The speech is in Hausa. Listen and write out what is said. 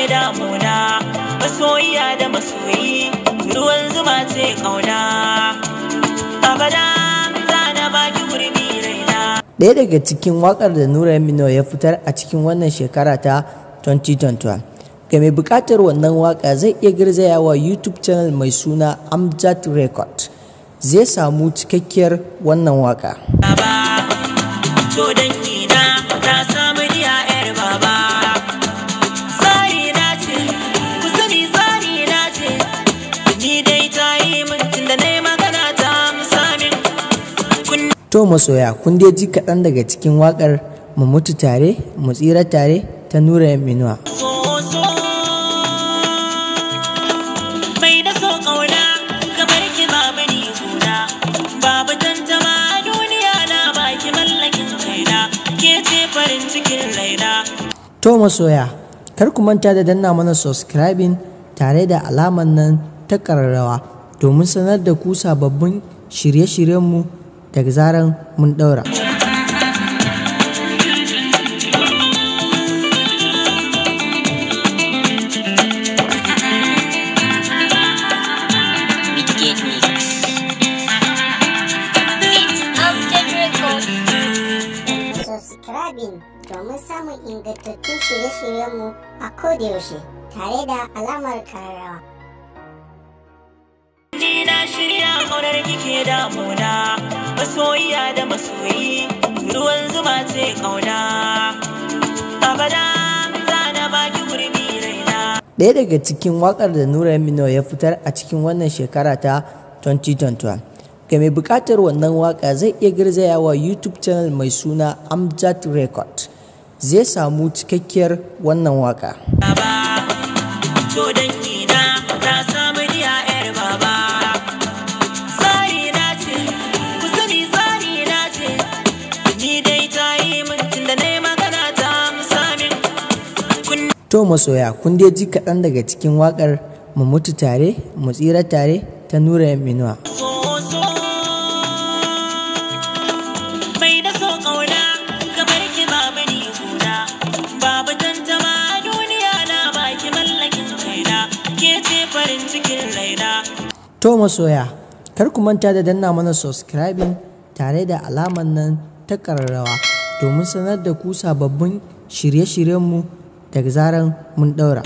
kike damuna, masoyiya da masoyi, ruwan zuma ce kauna. Abada za na baki gurbi raina. Ɗaya daga cikin waƙar da Nura M Inuwa ya fitar a cikin wannan shekara ta 2021. Ga mai buƙatar wannan waƙa zai iya garzayawa YouTube channel mai suna Amjad Record. Zai samu cikakkiyar wannan waƙa. Baba, to dangi na na samu diya yar baba. Tsari na ce, ku sani tsari na ce, ni dai ta yi min tunda na yi magana ta amsa min. Kun To masoya, kun dai ji kaɗan daga cikin waƙar Mu Mutu Tare, Mu Tsira Tare ta Nura M Inuwa. so so mai da so kauna kamar ki babu ni juna babu tantama a duniya na baki mallakin kaina ke ce farin cikin raina. To masoya, kar ku manta da danna mana subscribing tare da alamar nan ta ƙararrawa domin sanar da ku sababbin shirye-shiryenmu daga zaran mun ɗaura. Mitigate Mix. It's Amjad Record. Subscribing domin samun ingantattun shirye-shiryenmu a kodayaushe tare da alamar kararrawa. Ni na shirya ƙaunar kike damuna, masoyiya da masoyi, ruwan zuma ce ƙauna. Abada za na baki gurbi raina. Ɗaya daga cikin waƙar da Nura M Inuwa ya fitar a cikin wannan shekara ta 2021. Ga mai buƙatar wannan waƙa zai iya garzayawa YouTube channel mai suna Amjad Record. Zai samu cikakkiyar wannan waƙa. Baba, to dangi na na samu diya yar baba. Tsari na ce, ku sani tsari na ce, ni dai ta yi min tunda na yi magana ta amsa min. Kun To masoya, kun dai ji kaɗan daga cikin waƙar Mu Mutu Tare, Mu Tsira Tare ta Nura M Inuwa. so so mai da so kauna kamar ki babu ni juna babu tantama a duniya na baki mallakin kaina ke ce farin cikin raina. To masoya, kar ku manta da danna mana subscribing tare da alamar nan ta ƙararrawa domin sanar da ku sababbin shirye-shiryenmu daga zaran mun ɗaura.